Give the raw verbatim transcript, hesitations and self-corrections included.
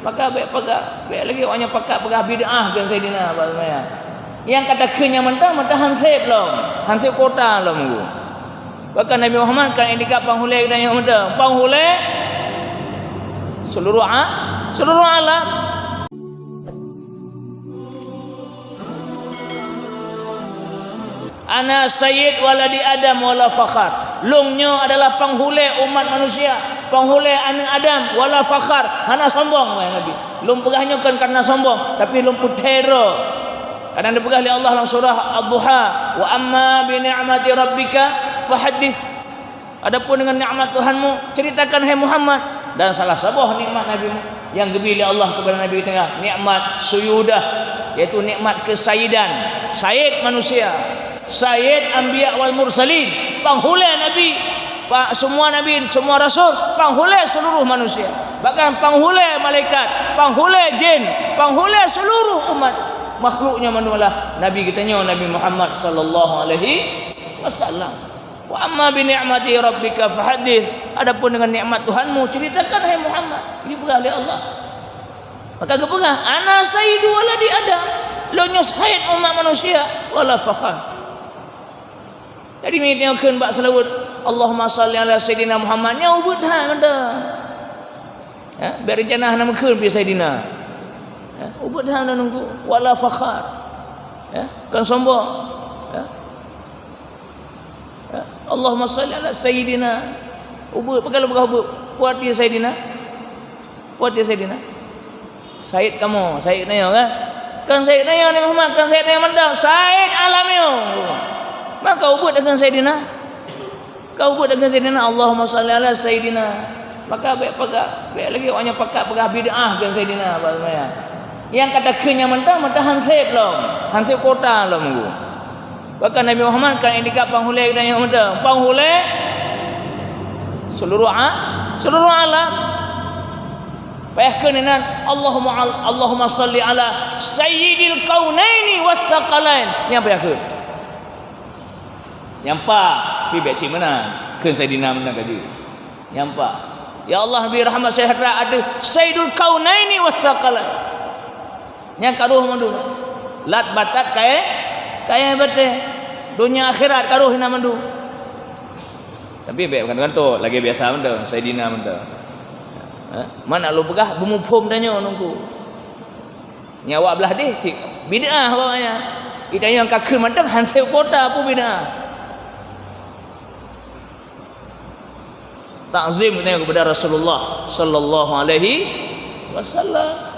Maka bék peugah, bék lagée awak nyan pakat peugah bid'ah keu Saidina bak seumbahyang. Nyang ka takheun nyan mantong, mantong han sép lom, han sép kuota lom geuh. Bahkan Nabi Muhammad ka iktikad panghulée geutanyoe mantong, panghulée seluruh a-, seluruh alam. "Ana sayyid waladi Adam wala fakhar." Lôn nyoe adalah panghulée umat manusia, panghulée aneuëk Adam, wala fakhar, hana sombong, wahai Nabi. Lôn peugah nyoe kon karena sombong, tapi lôn peuthèe droe. Karena dipeugah lé Allah lam surah Ad-Duha, "Wa amma bi ni'mati rabbika fahaddits." Adapun dengan nikmat Tuhanmu, ceritakan, hai Muhammad. Dan salah saboh nikmat Nabi mu-, nyang geubri lé Allah kepada Nabi geutanyoe, nikmat sayyidah, yaitu nikmat kesayidan, sayyid manusia, sayyid anbiya wal mursalin, panghulée nabi, pa-, semua nabi, semua rasul, panghulée seluruh manusia, bahkan panghulée malaikat, panghulée jin, panghulée seluruh umat makhluknya manusia, Nabi geutanyoe, Nabi Muhammad sallallahu alaihi wasallam. "Wa amma bi ni'mati rabbika fahaddits." Adapun dengan nikmat Tuhanmu, ceritakan, hai Muhammad. Dipeugah lé Allah. Maka geupeugah, "Ana sayyidu waladi Adam." Lôn nyoe sayyid umat manusia, wala fakhar. Jadi, meunyoe kheun bak seulaweuet, "Allahumma shalli ala sayyidina Muhammad," nyan ubeuet that mantong. Ya, bék reuncana hana meukheun pi sayyidina. Ya, ubeuet that mantong nunggu, wala fakhar. Ya, kon sombong. Ya. Ya, Allahumma shalli ala sayyidina. Ubeuet, peugah lôn peugah ubeuet. Peue arti sayyidina? Peue arti sayyidina? Sayyid kamoe, sayyid tanyoe kan? Kon sayyid tanyoe Nabi Muhammad, kon sayyid tanyoe mantong, sayyid alam nyoe. Maka ubeuet deungon sayyidina. Ka ubeuet deungon sayyidina, Allahumma shalli ala sayyidina. Maka bék peugah, bék lagée awak nyan pakat peugah bid'ah keu sayyidina bak seumbahyang. Nyang ka takheun nyan mantong, mantong han sép lom, han sép kuota lom geuh. Bahkan Nabi Muhammad ka iktikad panghulée geutanyoe mantong, panghulée seluruh a-, seluruh alam. Payah kheun inan, Allahumma al-, Allahumma shalli ala sayyidil kaunaini was tsaqalain. Nyan payah kheun. Nyan pat, pi bék cit meunan, kheun sayyidina meunan ka jeuet. Nyan pat. Ya Allah, bri rahmat seujahteura ateueh sayyidul kaunaini was tsaqalain. Nyan ka rhoh mandum. Lat batat kayée, kayée batée. Donya akhirat ka rhoh inan mandum. Tapi bék kanto-kanto, lagée biasa mantong, sayyidina mantong. Ha? Man lôn peugah beumuphom tanyoe nunggu. Nyan awak blah deh cit bid'ah awak nyan. Geutanyoe ka kheun mantong han sép kuota peue bid'ah. Takzim geutanyoe kepada Rasulullah sallallahu alaihi wasallam.